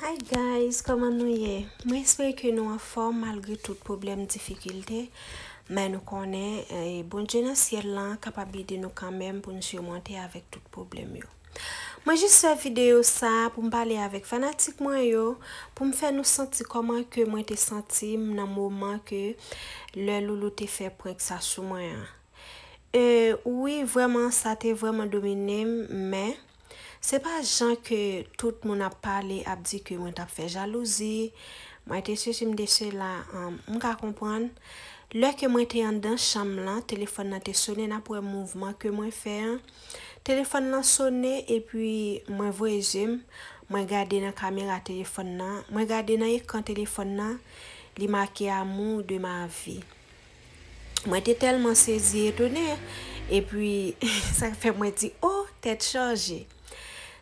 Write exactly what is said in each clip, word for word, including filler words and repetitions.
Hi guys, kòman nou ye? Mwen espere ke nou anfòm malgre tout pwoblèm, difikilte. Men nou konnen, eh, Bondye nan syèl lan kapab ede nou kanmenm pou n simonte avèk tout pwoblèm yo. Mwen jis fè videyo sa pou m pale avèk fanatik mwen yo, pou m fè nou santi kòman ke mwen te santi m nan moman ke lè Loulou te fè prank sa sou mwen an. E, wi, vrèman, sa te vrèman domine m, men se pa jan ke tout moun ap pale, ap di ke mwen t ap fè jalouzi, mwen te sesi, m te sela, um, m ka konprann. Lè ke mwen te anndan chanm lan, telefòn nan te sonnen, n ap wè mouvman ke mwen fè an. Telefòn lan sonnen, epi mwen voye je m, mwen gade nan kamera telefòn nan, mwen gade nan ekran telefòn nan, li make amour de ma vie. Mwen te tèlman sezi, etone, epi sa k fè mwen di, "O, tèt chaje."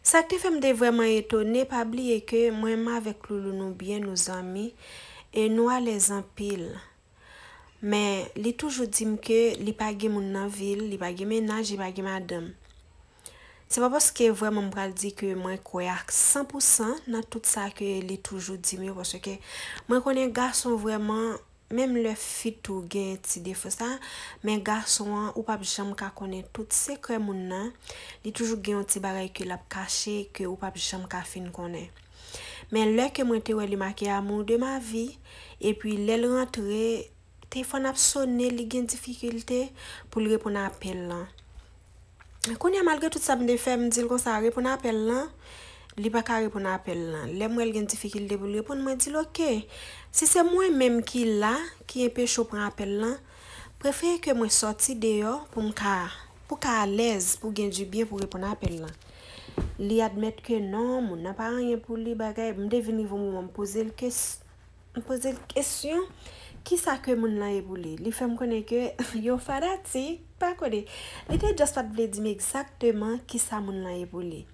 Sa k te fè m te vrèman etone, pa bliye ke mwen menm avèk Loulou nou byen, nou zanmi, e nou alèz anpil. Men, li toujou di m ke li pa gen moun nan vi l, li pa gen mennaj, li pa gen madanm. Se pa paske vrèman m pral di ke mwen kwè a san pou san nan tout sa ke li toujou di m yo, paske mwen konnen gason vrèman, menm lè fi tou gen ti defo sa, men gason an, ou p ap janm ka konnen tout sekrè moun nan, li toujou gen yon ti bagay ke l ap kache, ke ou p ap janm ka fin konnen. Men lè ke mwen te wè li make amour de ma vie, epi lè l rantre, telefòn ap sonnen, li gen difikilte pou l reponn apèl lan. Kounye a, malgre tout sa m te fè, m di l konsa, "Reponn apèl lan." Li pa ka reponn apèl lan. Lè m wè l gen difikilte pou l reponn, mwen di l, "Oke, si se mwen menm ki la, ki enpeche w pran apèl lan, prefere ke mwen sòti deyò pou m ka, pou ka alèz, pou gen dibyen pou reponn apèl lan." Li admèt ke non, moun nan pa anyen pou li, bagay. M te vin rive yon moman, m poze l kes-, M poze l kesyon, "Kisa ke moun lan ye pou li?" Li fè m konnen ke yo fanatik, pa konnen. Li te just pa t vle di m egzakteman kisa moun lan ye pou li.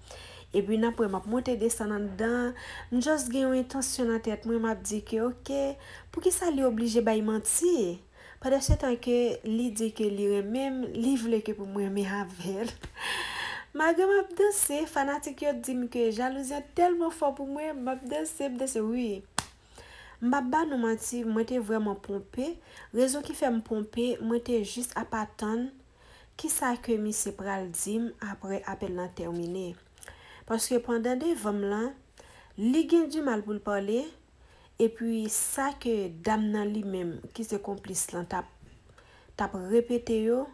Epi n ap wè m ap monte desann anndan, m just gen yon entansyon nan tèt mwen, m ap di ke, "Oke, poukisa li oblije bay manti?" Pandan se tan ke li di ke li renmen m, li vle ke pou m renmen avè l. Malgre m ap danse, fanatik yo di m ke jalouzi an tèlman fò pou mwen, m ap danse, m danse, wi. M p ap ba nou manti, mwen te vrèman ponpe. Rezon ki fè m ponpe, mwen te jis ap atann kisa ke misye pral di m apre apèl lan tèmine. Paske pandan devan m lan, li gen dimal pou l pale, epi sa ke dam nan li menm, ki se konplis lan, t ap, t ap repete yo,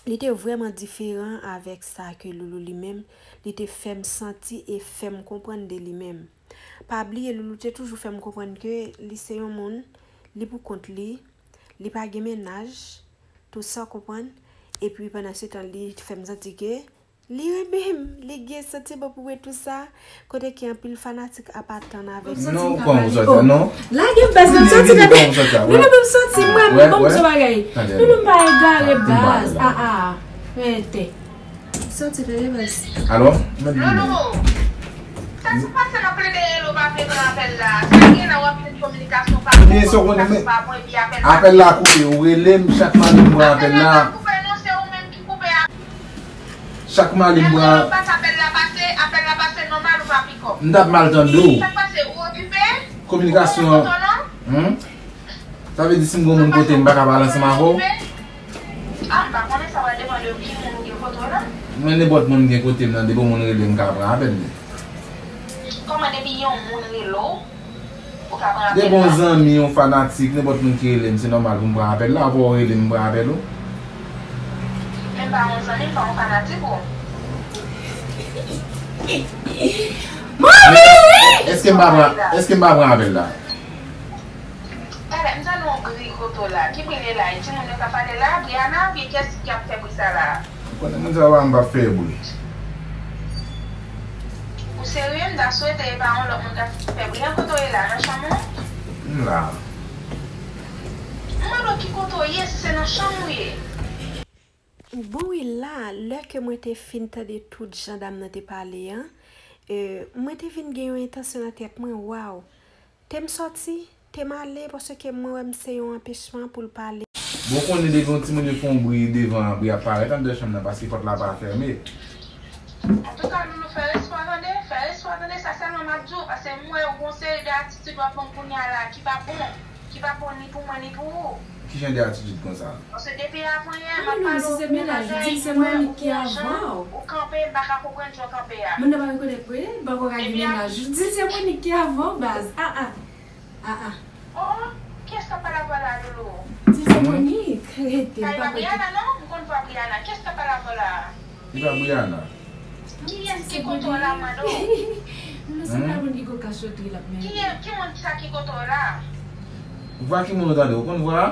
li te vrèman diferan avèk sa ke Loulou li menm, li te fè m santi e fè m konprann de li menm. Pa bliye, Loulou te toujou fè m konprann ke li se yon moun, li pou kont li, li pa gen mennaj, tout sa w konprann. Epi pandan se tan, li fè m santi ke li renmen m, li gen santiman pou mwen, tout sa, kote ke anpil fanatik ap atann avèk sa. Non, ou kòman ou sòti a, non? Lage m baz, m santi gade. Loulou, m santi mwen, m bon, m di yon bagay. Loulou, m pa egare baz. Ah, ah. Rete. M santi tande baz. Alò, mèt Loulou. Sa ki pase nan plede rele w pa vle pran apèl la? Sa gen nan w ap jwenn kominikasyon pa bon, kominikasyon pa bon, epi apèl la koupe. Apèl la koupe, ou rele m, chak maten m pran apèl la. Apèl la pa koupe, non, se ou menm ki koupe a. Chak maten m pran. Lè w pa t apèl la pase, apèl la pase nòmal ou pa pikòp. M t ap mal tande w. Sa k pase, ou okipe? Kominikasyon an. Ou konn foto non? Hmm? Sa vle di si m gen yon moun kote m pa ka pale ansanm avè w? Ah, m pa konnen, sa va depann de ki moun ou gen kote w lan. Mwen, nenpòt moun gen kote m nan, depi yon moun rele m, m ka pran apèl li. Kòman depi yon moun rele w, ou ka pran apèl la? Depi yon zanmi, yon fanatik, nenpòt moun ki rele m, se nòmal pou m pran apèl la, apre w rele m, m pran apèl ou. Men m pa yon zanmi, m pa yon fanatik ou. Manmi! Èske m pa pran, èske m pa pran apèl la? Talè, m tande yon bri kote w la. Ki bri l ye la? E timoun yo k ap pale la? Briana? Oubyen kiyès ki ap fè bri sa la? Ou konnen moun sa yo pa m p ap fè bri. Ou serye? M ta swete e pa yon lòt moun k ap fè bri an. Kote w ye la? Nan chanm ou? M la. M mande w ki kote w ye, si se nan chanm ou ye. Bon, wi, la, lè ke mwen te fin tande tout jan dam nan te pale an, e, mwen te vin gen yon entansyon nan tèt mwen, waw. Te m sòti, te m ale, paske mwen wè m se yon anpechman pou l pale. Bon, konnen depi yon timoun yo fè yon bri devan, bri ap parèt anndan chanm nan, paske pòt la pa fèmen. Antouka, Loulou, fè respè w tande, fè respè w tande, sa sèlman m ap Tou, paske m wè ou gon seri de atitid w ap ban m kounye a la ki pa bon, ki pa bon ni pou mwen ni pou ou. Ki jan de atitid konsa? Paske depi avanyè, m ap pale w pou yon bagay, m wè ou yon jan, ou kanpe, m pa ka konprann jan w kanpe a. Moun nan pa rekonèt vre, m pa kwè w ka gen mennaj. Di se Monique ki avan w, baz. Ah, ah. Ah, ah. Oh, oh, kiyès k ap pale avè w la, Loulou? Di se Monique, rete, m pa kwè. Sa e pa Briana, non? M konn vwa Briana. Kiyès k ap pale avè w la? Li pa Briana. Kiyès ki kote w la, m mande w? Loulou se pa moun ki gon kachotri l ap mennen. Ki moun sa ki kote w la? Vwa ki moun ou tande? Ou konn vwa a?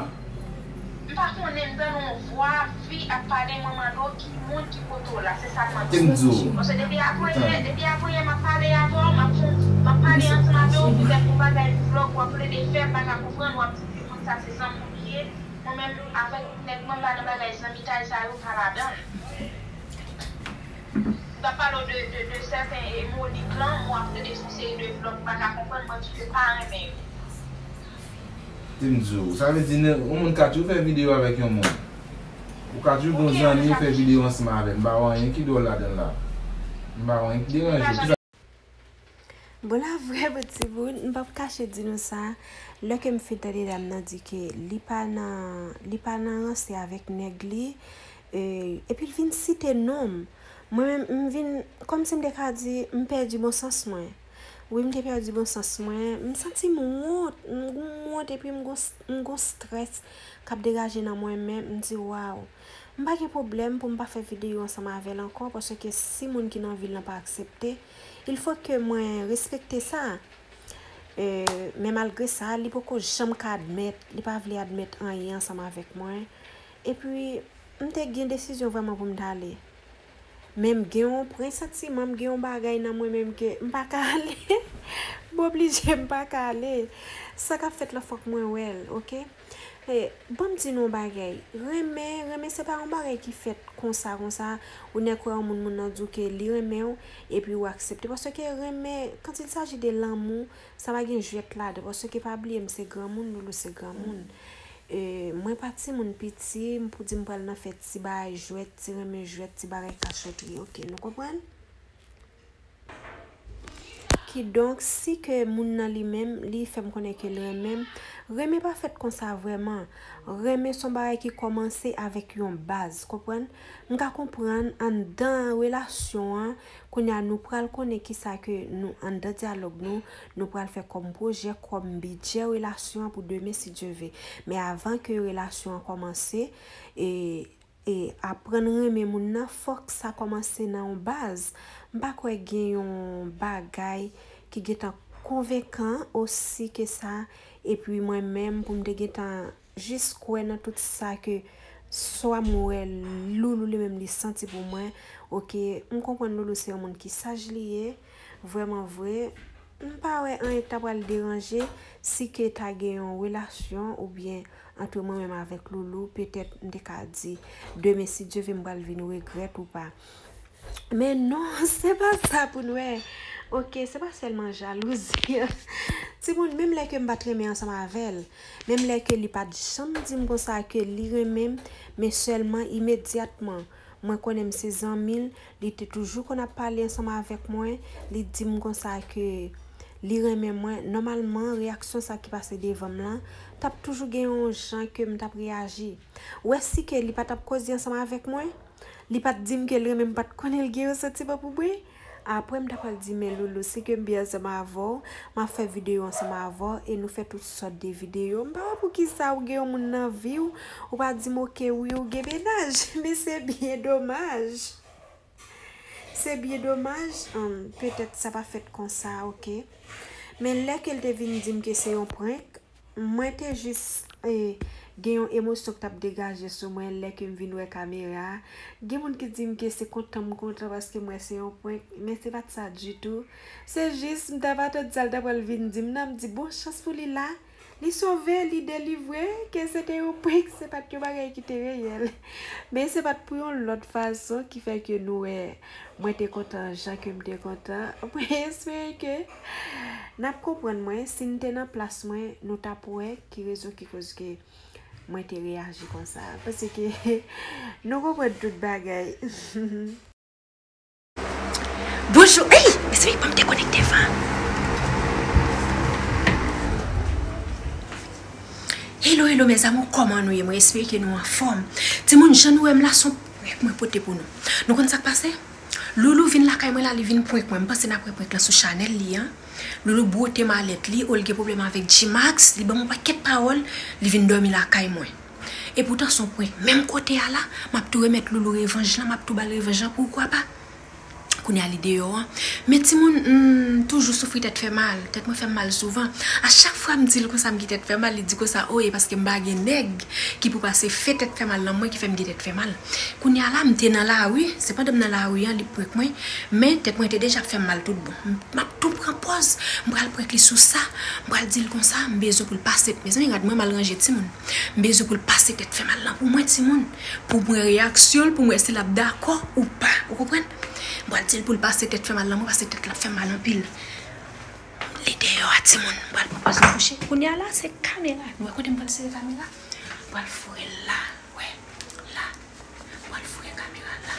M pa konnen, m tande yon vwa fi ap pale, mwen mande w ki moun ki kote w la, se sa m mande w. Te m di w. Paske depi avanyè, depi avanyè m ap pale avè w, m ap fè, m ap pale ansanm avè w, poutèt yon bagay vlòg w ap plede fè, m pa ka konprann, w ap di timoun sa se zanmi w li ye. Mwen menm avèk nèg mwen m pa nan bagay zanmitay sa yo, m pa ladan l. M t ap pale w de, de, de sèten e Monique lan, mwen ap plede fè yon seri de vlòg m pa ka konprann, mwen di ke pa renmen yo. Te m di w, sa vle di yon moun ka toujou fè videyo avèk yon moun. Ou ka toujou gon zanmi ou fè videyo ansanm avè l. M pa wè anyen ki dwòl ladan l la. M pa wè anyen ki deranje. Bon, la vrè pou timoun, m p ap kache di nou sa, lè ke m fin tande dam nan di ke li pa nan, li pa nan ranse avèk nèg li, e, epi l vin site non m. Mwen menm, m vin, kòmsi m te ka di, m pèdi bon sans mwen. Wi, m te pèdi bon sans mwen. M santi m wont, m gon wont epi m gon, m gon strès k ap degaje nan mwen menm. M di, waw, m pa gen pwoblèm pou m pa fè videyo ansanm avè l ankò, paske si moun ki nan vi l lan pa aksepte, il faut que mwen respekte sa. E, men malgre sa, li poko janm ka admèt, li pa vle admèt anyen ansanm avèk mwen. Epi, m te gen desizyon vrèman pou m t ale. Men m gen yon presantiman, m gen yon bagay nan mwen menm ke m pa ka ale. M oblije m pa ka ale. Sa k ap fèt la, fòk mwen wè l, oke? E, ban m di nou yon bagay. Renmen, renmen se pa yon bagay ki fèt konsa, konsa. Ou nèk wè yon moun, moun nan di w ke li renmen w, epi ou aksepte. Paske renmen, quand il s'agit de l'amour, sa pa gen jwèt ladan. Paske pa bliye m se granmoun, Loulou se granmoun. E, mwen pa timoun piti, m pou di m pral nan fè ti bagay jwèt, ti renmen jwèt, ti bagay kachotri, oke, nou konprann? Kidonk, si ke moun nan li menm, li fè m konnen ke l renmen m, renmen pa fèt konsa vrèman. Renmen se yon bagay ki kòmanse avèk yon baz, konprann? M ka konprann anndan relasyon an, kounye a nou pral konnen kisa ke nou, anndan dyalòg nou, nou pral fè kòm pwojè, kòm bidjè relasyon an pou demen si Dye ve. Men avan ke relasyon an kòmanse, e, e aprann renmen moun nan, fòk sa kòmanse nan yon baz. M pa kwè gen yon bagay ki gentan konvenkan osi ke sa, epi mwen menm pou m te gentan jis kwè nan tout sa ke swa m wè Loulou li menm li santi pou mwen. Oke, m konprann Loulou se yon moun ki saj li ye, vrèman vre. M pa wè anyen k ta pral deranje si ke ta gen yon relasyon oubyen ant mwen menm avèk Loulou, petèt m te ka di, demen si Dye ve m pral vin regrèt ou pa. Men non, se pa sa pou n wè. Oke, se pa sèlman jalouzi. Timoun, menm lè ke m pa t renmen ansanm avè l, menm lè ke li pa t janm di m konsa ke li renmen m, men sèlman imedyatman, mwen konnen m se zanmi l, li te toujou konn ap pale ansanm avèk mwen, li di m konsa ke li renmen mwen, nòmalman, reyaksyon sa ki pase devan m lan, t ap toujou gen yon jan ke m t ap reyaji. Ou wè si ke li pa t ap koze ansanm avèk mwen, li pa t di m ke l renmen m, pa t konnen l gen yon santiman pou mwen. Apre, m ta pral di, men Loulou, si ke m byen ansanm avè w, m ap fè videyo ansanm avè w, e nou fè tout sòt de videyo. M pa wè poukisa ou gen yon moun nan vi w, ou pa di m, oke, wi, ou gen mennaj. Men se byen domaj. Se byen domaj, um, petèt sa pa fèt konsa, oke. Men lè ke l te vin di m ke se yon prank, mwen te jis, e, gen yon emosyon k t ap degaje sou mwen lè ke m vin wè kamera a. Gen moun ki di m ke se kontan m kontan paske m wè se yon prank, men se pa t sa ditou. Se jis, m t ap atann sa l ta pral vin di m nan, m di, bon chans pou li la. Li sove, li delivre, ke se te yon prank, se pa t yon bagay ki te reyèl. Men se pa t pou yon lòt fason ki fè ke nou wè mwen te kontan jan ke m te kontan. Mwen espere ke n ap konprann mwen, si n te nan plas mwen, nou t ap wè ki rezon ki koz ke mwen te reyaji konsa. Paske nou konprann tout bagay. Bonjou. Ey, mezanmi, ban m dekonekte van. Hello, hello, mes amours, kòman nou ye? Mwen espere ke nou anfòm. Timoun, jan nou wè m la, se yon prank mwen pote pou nou. Nou konn sa k pase? Loulou vin lakay mwen la, li vin prank mwen. M panse n ap wè prank lan sou chanèl li an. Loulou bwote malèt li, o l gen pwoblèm avèk G-Max, li ban m yon pakèt pawòl, li vin dòmi lakay mwen. E poutan se yon prank. Menm kote a la, m ap tou remèt Loulou revanj lan, m ap tou ba l revanj lan, poukwa pa? Kounye a li deyò an. Men timoun, hmm, toujou soufri tèt fè mal. Tèt mwen fè m mal souvan. A chak fwa m di l konsa m gen tèt fè mal, li di konsa, o, e paske m pa gen nèg ki pou pase fè tèt fè mal nan mwen ki fè m gen tèt fè mal. Kounye a la, m te nan lari, se pandan m nan lari an, li prank mwen, men tèt mwen te deja ap fè m mal tout bon. M, m ap tou pran pòz, m pral prank li sou sa, m pral di l konsa, m bezwen pou l pase. Mezanmi, gad mwen mal ranje timoun. M bezwen pou l pase tèt fè mal lan pou mwen, timoun. Pou mwen reyaksyon l, pou mwen si l ap dakò ou pa. Ou konprann? M pral di l pou l pase tèt fè mal lan, mwen, paske tèt la ap fè m mal anpil. Li deyò a, timoun. M pral pran pòz li kouche. Kounye a la, se kamera. Nou wè kote m pral sere kamera? M pral foure l la. Wè. La. M pral foure kamera la.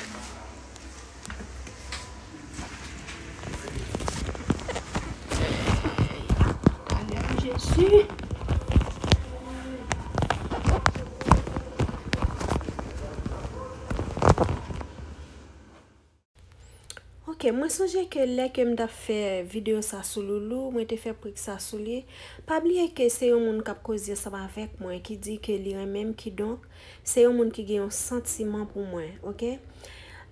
Talè, Jezi. Ok, mwen sonje ke lè ke m t ap fè videyo sa sou Loulou, mwen te fè prank sa sou li. Pa bliye ke se yon moun k ap koze ansanm avèk mwen, ki di ke li renmen m, kidonk, se yon moun ki gen yon santiman pou mwen, ok?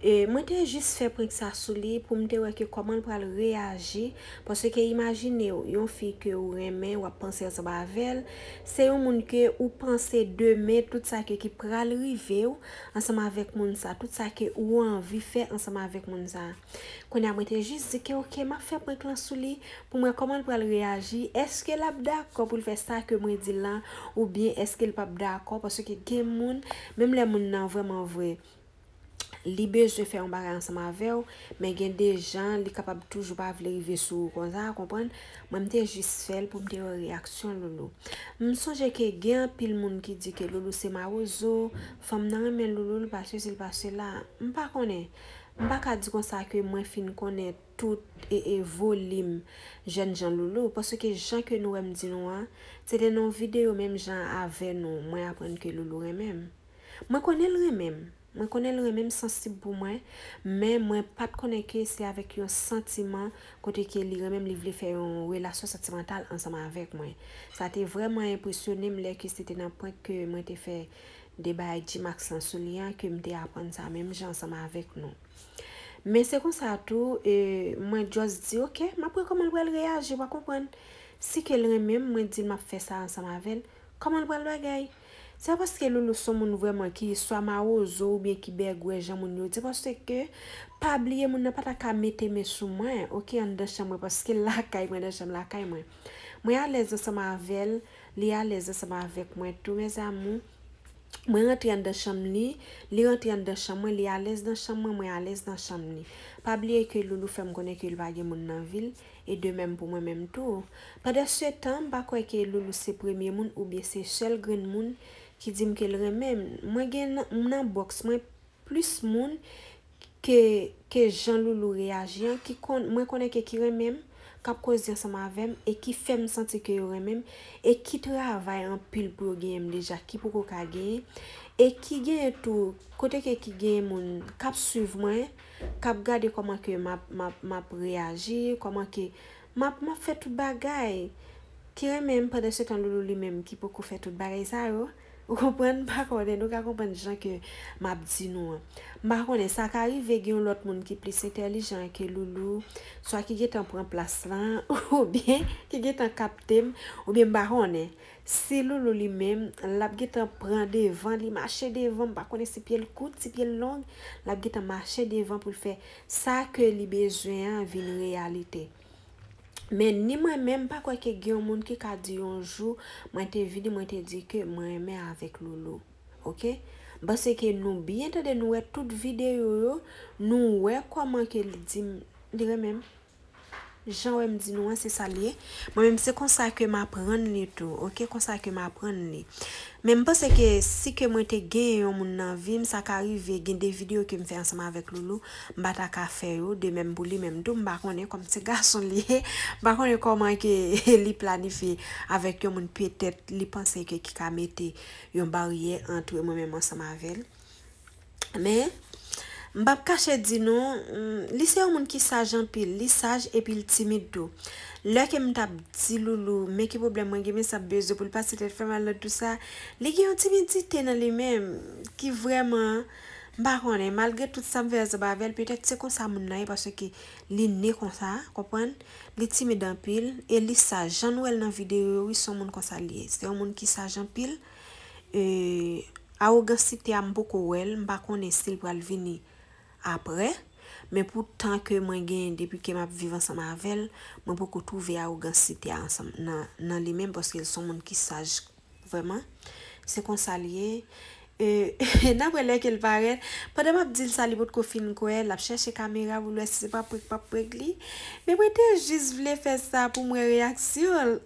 E, mwen te jis fè prank sa sou li pou m te wè ke kòman l pral reyaji, paske imajine w, yon fi ke ou renmen, w ap panse ansanm avè l, se yon moun ke ou panse demen, tout sa ke ki pral rive w ansanm avèk moun sa, tout sa ke ou anvi fè ansanm avèk moun sa. Kounye a mwen te jis di ke ok, m ap fè prank lan sou li, pou m wè kòman l pral reyaji, èske l ap dakò pou l fè sa ke mwen di l lan, oubyen èske l p ap dakò, paske gen moun, menm lè moun nan vrèman vre, li bezwen fè yon bagay ansanm avè w, men gen de jan, li kapab toujou pa vle rive sou ou konsa, konprann? Mwen, m te jis fè l pou m te wè reyaksyon Loulou. M sonje ke gen anpil moun ki di ke Loulou se mawozo, fanm nan renmen Loulou, l pa sesi, l pa sela. M pa konnen. M pa ka di konsa ke mwen fin konnen tout e, e volim jènjan Loulou, paske jan ke nou wè m di nou an, se te nan yon videyo menm jan avè nou, mwen aprann ke Loulou renmen m. Mwen konnen l renmen m. Mwen konnen l renmen m, sansib pou mwen, men mwen pa t konnen ke se avèk yon santiman kote ke li renmen m, li vle fè yon relasyon santimantal ansanm avèk mwen. Sa te vrèman enpresyone m lè ke se te nan prank ke mwen te fè de bagay G-Max lan sou li an, ke m te aprann sa menm jan ansanm avèk nou. Men se konsa tou, e, mwen just di, ok, m ap wè kòman l pral reyaji, w a konprann. Si ke l renmen m, mwen di l m ap fè sa ansanm avè l, kòman l pral bagay? Se pa paske Loulou se yon moun vrèman ki swa mawozo oubyen ki bègwè jan moun yo di, paske pa bliye moun nan pa ta ka mete men sou mwen, ok, anndan chanm mwen, paske l lakay mwen, nan chanm lakay mwen. Mwen alèz ansanm avè l, li alèz ansanm avèk mwen tou, mes amours. Mwen rantre anndan chanm li, li rantre anndan chanm mwen, li alèz nan chanm mwen, mwen alèz nan chanm li. Pa bliye ke Loulou fè m konnen ke l pa gen moun nan vi l, e de menm pou mwen menm tou. Pandan se tan, m pa kwè ke Loulou se premye moun oubyen se sèl grenn moun ki di m ke l renmen m. Mwen gen nan, nan bòks mwen plis moun ke, ke jan Loulou reyaji an, ki konn, mwen konnen ke ki renmen m, k ap koze ansanm avè m, e ki fè m santi ke yo renmen m, e ki travay anpil pou yo genyen m deja, ki poko ka genyen, e ki genyen tou, kote ke ki genyen moun k ap swiv mwen, k ap gade kòman ke m ap, m ap, m ap reyaji, kòman ke m ap, m ap fè tout bagay, ki renmen m, pandan se tan Loulou li menm ki poko fè tout bagay sa yo. Ou konprann? M pa konnen, nou ka konprann jan ke m ap di nou an. M pa konnen, sa ka rive gen yon lòt moun ki plis entèlijan ke Loulou, swa ki gentan pran plas lan, oubyen ki gentan kapte m, oubyen m pa konnen. Si Loulou li menm, l ap gentan pran devan, li mache devan, m pa konnen si pye l kout, si pye l long, l ap gentan mache devan pou l fè sa ke li bezwen an vin reyalite. Men ni mwen menm, m pa kwè ke gen yon moun ki ka di yon jou, mwen te vini, mwen te di ke mwen renmen avèk Loulou. Ok? M panse ke nou byen tande, nou wè tout videyo yo, nou wè kòman ke li di m, li renmen m. Jan w wè m di nou an, se sa l ye. Mwen menm, se konsa ke m aprann li tou, oke? Konsa ke m aprann li. Men m panse ke si ke mwen te genyen yon moun nan vi m, sa ka rive gen de videyo ke m fè ansanm avèk Loulou, m pa ta ka fè yo, de menm pou li menm tou, m pa konnen kòm se gason li ye, m pa konnen kòman ke li planifye avèk yon moun, petèt li panse ke ki ka mete yon baryè ant mwen menm ansanm avè l. Men, m p ap kache di nou, mm, li se yon moun ki saj anpil, li saj epi l timid tou. Lè ke m t ap di Loulou, men ki pwoblèm mwen gen, men sa bezwen pou l pase tèt fè mal nan tout sa, li gen yon timidite nan li menm, ki vrèman, m pa konnen, malgre tout sa m fè ansanm avè l, petèt se konsa moun nan ye, paske li ne konsa, konprann? Li timid anpil, e li saj. Jan nou wè l nan videyo yo, wi, se yon moun konsa li ye. Se yon moun ki saj anpil, e, awogansite a, m poko wè l, m pa konnen si l pral vini apre. Men pou tan ke mwen genyen depi ke m ap viv ansanm avè l, mwen poko twouve awogansite a ansanm nan, nan li menm, paske l se yon moun ki saj vrèman. Se konsa l ye. E, n ap wè lè ke l parèt. Pandan m ap di l sa, li potko fin kwè, l ap chèche kamera pou l wè si se pa prank m ap prank li. Men mwen te jis vle fè sa pou m wè reyaksyon l.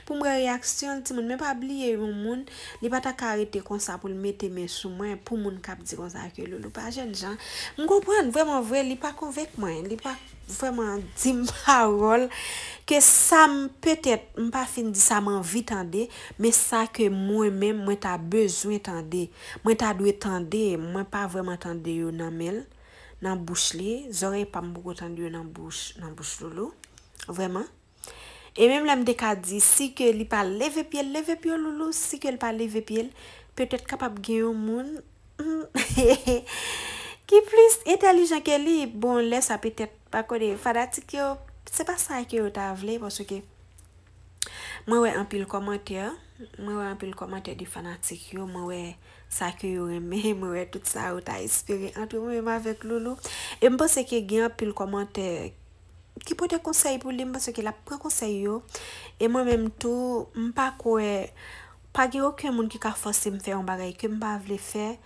Pou m wè reyaksyon l, timoun. Men pa bliye yon moun, li pa ta ka rete konsa pou l mete men sou mwen, pou moun k ap di konsa ke Loulou pa jènjan. M konprann, vrèman vre, li pa konvenk mwen, li pa vrèman di m pawòl ke sa m, petèt, m pa fin di sa m anvi tande, men sa ke mwen menm, mwen ta bezwen tande, mwen ta dwe tande, mwen pa vrèman tande yo nan men l, nan bouch li, zòrèy pa m poko tande yo nan bouch, nan bouch Loulou, vrèman. E menm lè m te ka di, si ke li pa leve pye l, leve pye w, Loulou, si ke l pa leve pye l, petèt kapab gen yon moun ki plis entèlijan ke li. Bon, lè sa petèt, pa konnen, fanatik yo, se pa sa ke yo ta vle, paske mwen wè anpil kòmantè, mwen wè anpil kòmantè de fanatik yo, mwen wè sa ke yo renmen, mwen wè tout sa yo ta espere ant mwen menm avèk Loulou. E m panse ke gen anpil kòmantè ki pote konsèy pou li, m panse ke l ap pran konsèy yo. E mwen menm tou, m pa kwè, pa gen okenn moun ki ka fòse m fè yon bagay ke m pa vle fè,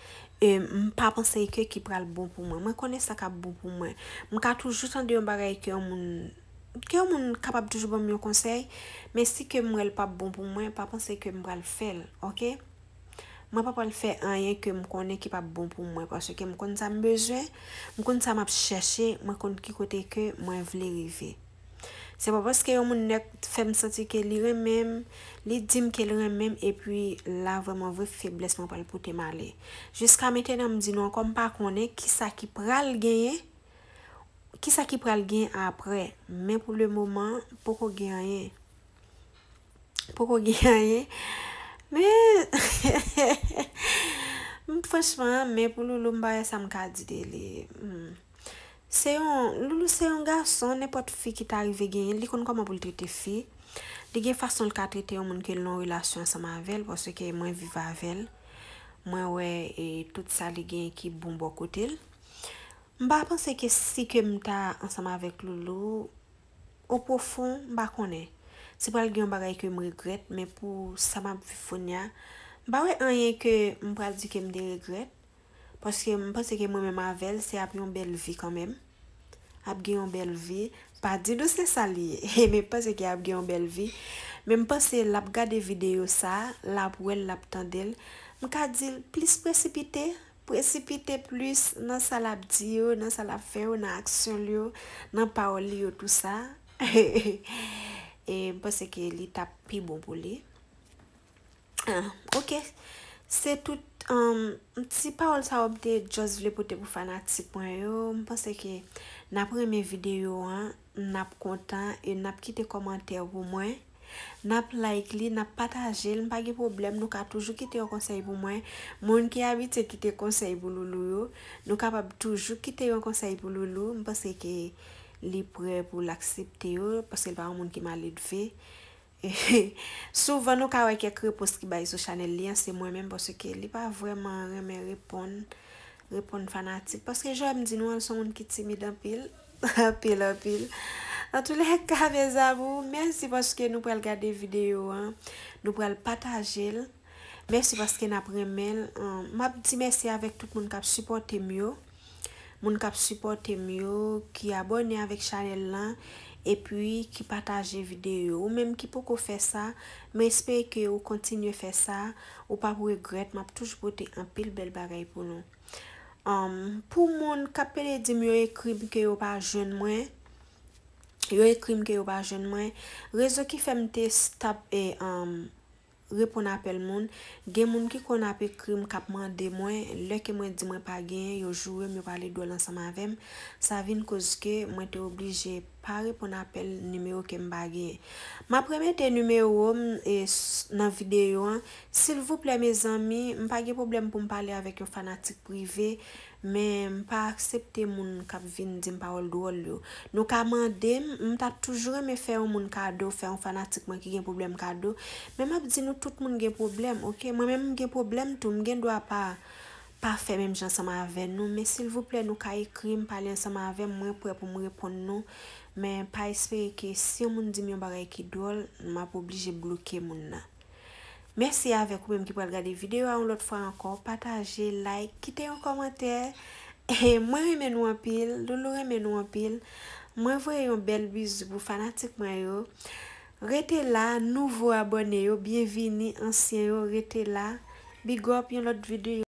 e m pa panse ke ki pral bon pou mwen. Mwen konnen sa k ap bon pou mwen. M ka toujou tande yon bagay ke yon moun, ke yon moun kapab toujou ban m yon konsèy, men si ke m wè l p ap bon pou mwen, pa panse ke m pral fè l, oke? Mwen pa pral fè anyen ke m konnen ki p ap bon pou mwen, paske m konn sa m bezwen, m konn sa m ap chèche, mwen konn ki kote ke mwen vle rive. Se pa paske yon moun nèk fè m santi ke li renmen m, li di m ke l renmen m, epi la vrèman vre feblès mwen pral pote m ale. Jiska mentenan m di nou ankò, m pa konnen kisa ki pral genyen, kisa ki pral genyen apre, men pou le moman, poko gen anyen. Poko gen anyen. Men, m, franchman, men pou Loulou, m pa wè sa m ka di de li. Hmm. Se yon, Loulou se yon gason, nenpòt fi ki ta rive genyen, li konn kòman pou l trete fi. Li gen fason l ka trete yon moun ke l nan relasyon ansanm avè l, paske mwen viv avè l. Mwen wè, e, tout sa li gen ki bon bò kote l. M pa panse ke si ke m ta ansanm avèk Loulou, o pwofon, m pa konnen. Si pral gen yon bagay ke m regrèt, men pou sa m ap viv kounye a, m pa wè anyen ke m pral di ke m te regrèt. Paske m panse ke mwen menm avè l, se ap yon bèl vi kanmenm. Ap gen yon bèl vi. Pa di nou se sa l ye. Men m panse ke ap gen yon bèl vi. Men m panse l ap gade videyo sa, l ap wè l, l ap tande l. M ka di l plis presipite, presipite plis nan sa l ap di yo, nan sa l ap fè yo, nan aksyon l yo, nan pawòl li yo, tou sa. E m panse ke li t ap pi bon pou li. Ah, oke. Se tout, um, ti pawòl sa yo m te just vle pote pou fanatik mwen yo. M panse ke n ap renmen videyo an, n ap kontan e n ap kite kòmantè pou mwen. N ap like li, n ap pataje l, m pa gen pwoblèm, nou ka toujou kite yon konsèy pou mwen. Moun ki abitye kite konsèy pou Loulou yo, nou kapab toujou kite yon konsèy pou Loulou. M panse ke li prè pou l aksepte yo, paske l pa yon moun ki maledve. Souvan nou ka wè kèk repons ki bay sou chanèl li an, se mwen menm, paske li pa vrèman renmen reponn, reponn fanatik. Paske jan m di nou an, l se yon moun ki timid anpil, anpil, anpil. Antoulèka, mes amours, mèsi paske nou pral gade videyo an, nou pral pataje l. Mèsi paske n ap renmen l. Ahn, m ap di mèsi avèk tout moun k ap sipòte m yo. Moun k ap sipòte m yo, ki abòne avèk chanèl lan, epi ki pataje videyo. Ou menm ki poko fè sa, mwen espere ke ou kontinye fè sa, ou p ap regrèt, m ap toujou pote anpil bèl bagay pou nou. Um, pou moun k ap pede di m yo ekri m ke yo pa jwenn mwen, yo ekri m ke yo pa jwenn mwen, rezon ki fè m te stop e, um, reponn apèl moun. Gen moun ki konn ap ekri m, k ap mande mwen, lè ke mwen di mwen pa genyen, yo joure m, yo pale dwòl ansanm avè m. Sa vin koz ke mwen te oblije pa reponn apèl nimewo ke m pa genyen. M ap remete nimewo m e, s- nan videyo an. Silvouplè, mezanmi, m pa gen pwoblèm pou m pale avèk yon fanatik prive, men m pa aksepte moun k ap vin di m pawòl dwòl yo. Nou ka mande m, m t ap toujou renmen fè yon moun kado, fè yon fanatik mwen ki gen pwoblèm kado, men m ap di nou tout moun gen pwoblèm, oke? Mwen menm m gen pwoblèm tou, m gen dwa pa, pa fè menm jan ansanm avè nou, men silvouplè, nou ka ekri m, pale ansanm avè m, mwen prè pou m reponn nou, men pa espere ke si yon moun di m yon bagay ki dwòl, m ap oblije bloke moun nan. Mèsi avèk ou menm ki pral gade videyo a yon lòt fwa ankò. Pataje, like, kite yon kòmantè. Mwen renmen nou anpil, Loulou renmen nou anpil. Mwen voye yon bèl bizou pou fanatik mwen yo. Rete la, nouvo abòne yo, byenvini, ansyen yo, rete la. Big up, yon lòt videyo.